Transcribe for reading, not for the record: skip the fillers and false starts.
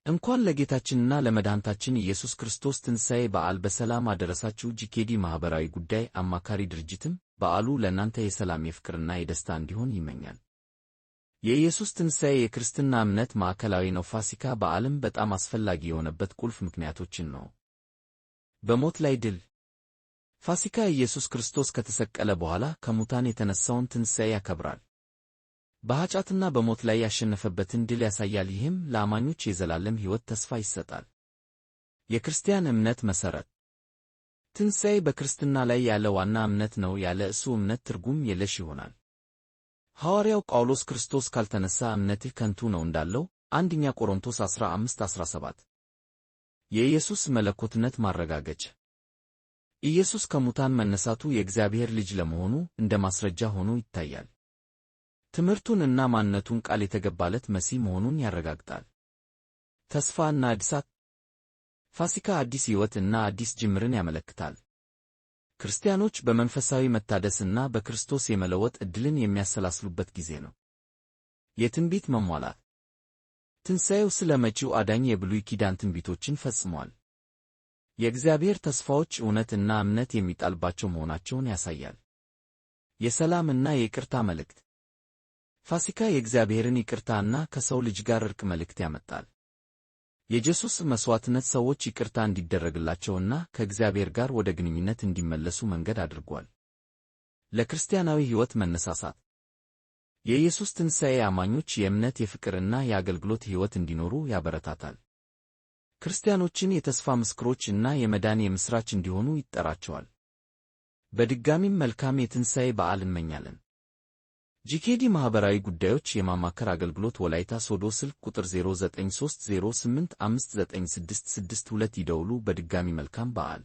እንኳን ለጌታችንና ለመድኃኒታችን ኢየሱስ ክርስቶስ ትንሣኤ በዓል በሰላም አደረሳችሁ። ጂኬዲ ማኅበራዊ ጉዳይ አማካሪ ድርጅትም በዓሉ ለእናንተ የሰላም፣ የፍቅርና የደስታ እንዲሆን ይመኛል። የኢየሱስ ትንሣኤ የክርስትና እምነት ማዕከላዊ ነው። ፋሲካ በዓልም በጣም አስፈላጊ የሆነበት ቁልፍ ምክንያቶችን ነው። በሞት ላይ ድል። ፋሲካ ኢየሱስ ክርስቶስ ከተሰቀለ በኋላ ከሙታን የተነሳውን ትንሣኤ ያከብራል። በኃጢአትና በሞት ላይ ያሸነፈበትን ድል ያሳያል። ይህም ለአማኞች የዘላለም ሕይወት ተስፋ ይሰጣል። የክርስቲያን እምነት መሠረት። ትንሣኤ በክርስትና ላይ ያለ ዋና እምነት ነው። ያለ እሱ እምነት ትርጉም የለሽ ይሆናል። ሐዋርያው ጳውሎስ ክርስቶስ ካልተነሳ እምነትህ ከንቱ ነው እንዳለው አንደኛ ቆሮንቶስ 15:17። የኢየሱስ መለኮትነት ማረጋገጫ። ኢየሱስ ከሙታን መነሳቱ የእግዚአብሔር ልጅ ለመሆኑ እንደ ማስረጃ ሆኖ ይታያል። ትምህርቱን እና ማንነቱን ቃል የተገባለት መሲህ መሆኑን ያረጋግጣል። ተስፋ እና እድሳት። ፋሲካ አዲስ ሕይወት እና አዲስ ጅምርን ያመለክታል። ክርስቲያኖች በመንፈሳዊ መታደስና በክርስቶስ የመለወጥ ዕድልን የሚያሰላስሉበት ጊዜ ነው። የትንቢት መሟላት። ትንሣኤው ስለ መጪው አዳኝ የብሉይ ኪዳን ትንቢቶችን ፈጽሟል። የእግዚአብሔር ተስፋዎች እውነት እና እምነት የሚጣልባቸው መሆናቸውን ያሳያል። የሰላም እና የይቅርታ መልእክት። ፋሲካ የእግዚአብሔርን ይቅርታና ከሰው ልጅ ጋር ዕርቅ መልእክት ያመጣል። የኢየሱስ መሥዋዕትነት ሰዎች ይቅርታ እንዲደረግላቸውና ከእግዚአብሔር ጋር ወደ ግንኙነት እንዲመለሱ መንገድ አድርጓል። ለክርስቲያናዊ ሕይወት መነሳሳት። የኢየሱስ ትንሣኤ አማኞች የእምነት፣ የፍቅርና የአገልግሎት ሕይወት እንዲኖሩ ያበረታታል። ክርስቲያኖችን የተስፋ ምስክሮች እና የመዳን የምሥራች እንዲሆኑ ይጠራቸዋል። በድጋሚም መልካም የትንሣኤ በዓል እንመኛለን። ጂኬዲ ማኅበራዊ ጉዳዮች የማማከር አገልግሎት፣ ወላይታ ሶዶ፣ ስልክ ቁጥር 0930859662 ይደውሉ። በድጋሚ መልካም በዓል።